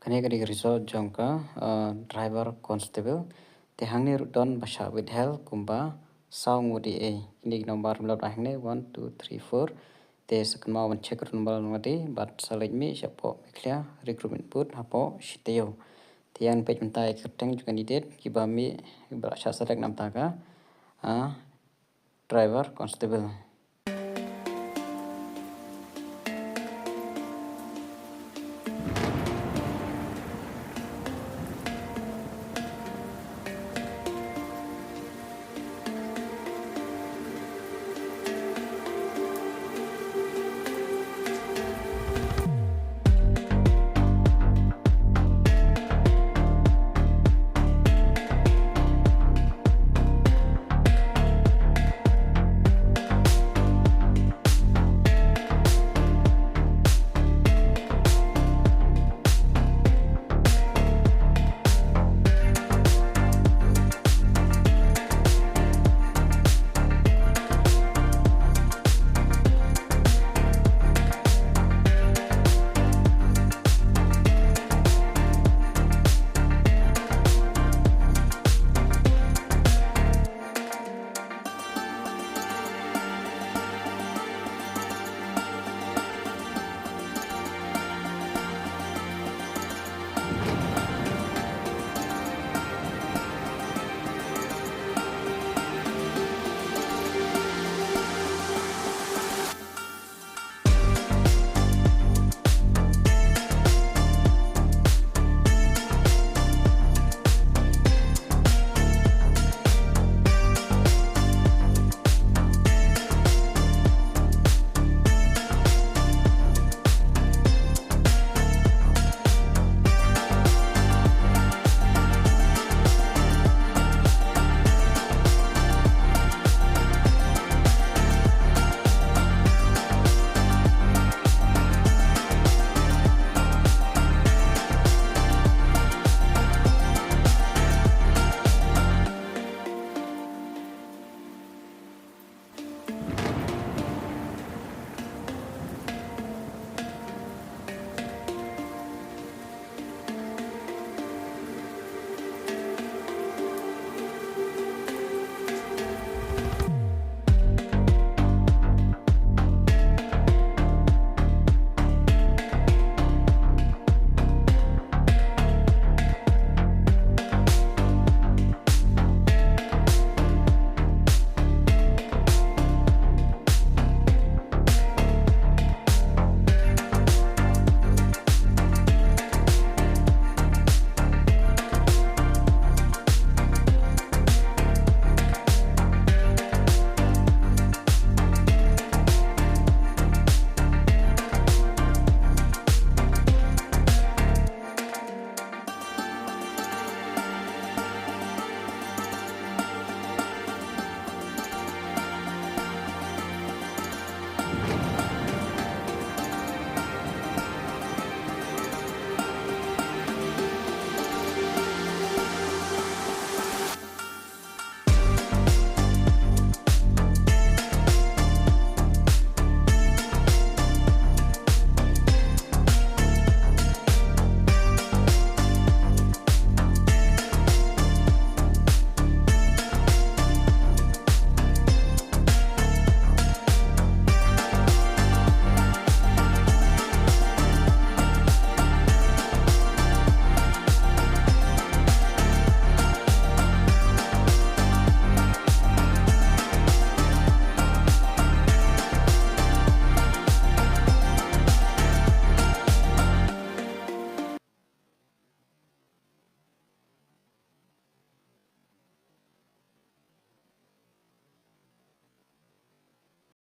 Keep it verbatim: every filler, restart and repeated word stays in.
Kane ka dei ka result jong ka, uh, driver constable. Te hangne ruh don ba shah withheld kumba saw ngut ei. Kine ki number mynta hangne one, two, three, four. Te sa kynmaw ban check ruh number ngat ei bad sa leit mih shapoh Meghalaya Recruitment Board hapoh shi taïew. Te ïa ngan peit mynta ïa ki kyrteng jong ki candidate kiba mih, kiba la shah select na bynta ka, ah, driver constable.